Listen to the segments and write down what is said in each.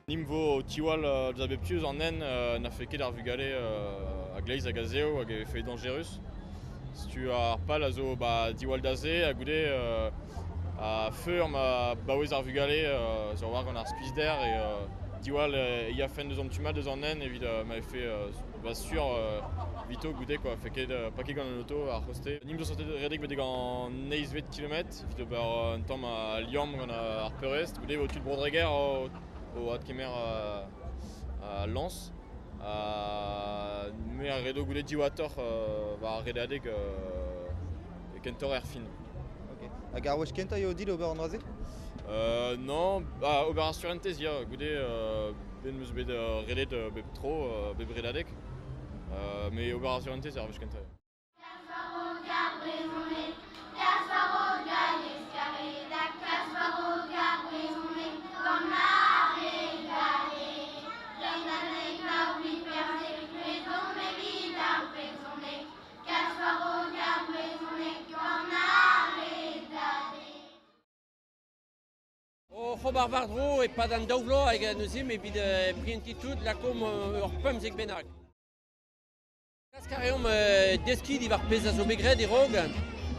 Nim vo o tiwall deus a bep tu eus an hent na fait ket ar vugale a-gleiz hag a-zehou hag e vefe dañjerus. Setu ar pal a zo ba diwall da se ha goude a feur ma baouez ar vugale zo war gant ar skuizhder e diwall e yafen deus an tu mat deus an hent evit ma vefe ba sur evito goude quoi fait ket pas ket gant an oto ar c'hoste. Nim zo sortet redek betek an eizhvet kilometr evit ober un tamm a liamm gant ar peurrest. Goude e vo tud Bro-Dreger o adkemer al lañs. Ha me a redo goude diwatoc'h war ar redadeg kentoc'h er fin. Ok. Hag ar wech kentañ eo dit ober an dra-se? Non, bah, ober ar surentez ya, goude ben 'm eus bet redet bep tro, bep redadeg. Mais ober ar surentez ar wech kentañ. Oc'h ober war-dro e-pad an daou vloaz hag neuze evit prientiñ tout lakaomp ur 15 bennak. Klask a reomp deskiñ diwar pezh a zo bet graet e-raok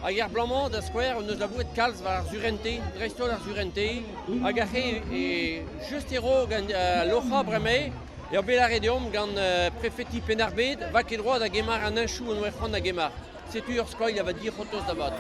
hag er bloaz-mañ da skouer hon eus labouret kalz war ar surentez, dreist-holl ar surentez hag ar re just e-raok an loc'hañ bremañ eo bet lâret deomp gant prefeti Penn-ar-Bed 'va ket droad da gemer an henchoù hon oa c'hoant da gemer. Setu ur skoilh a va dic'hortoz da vat.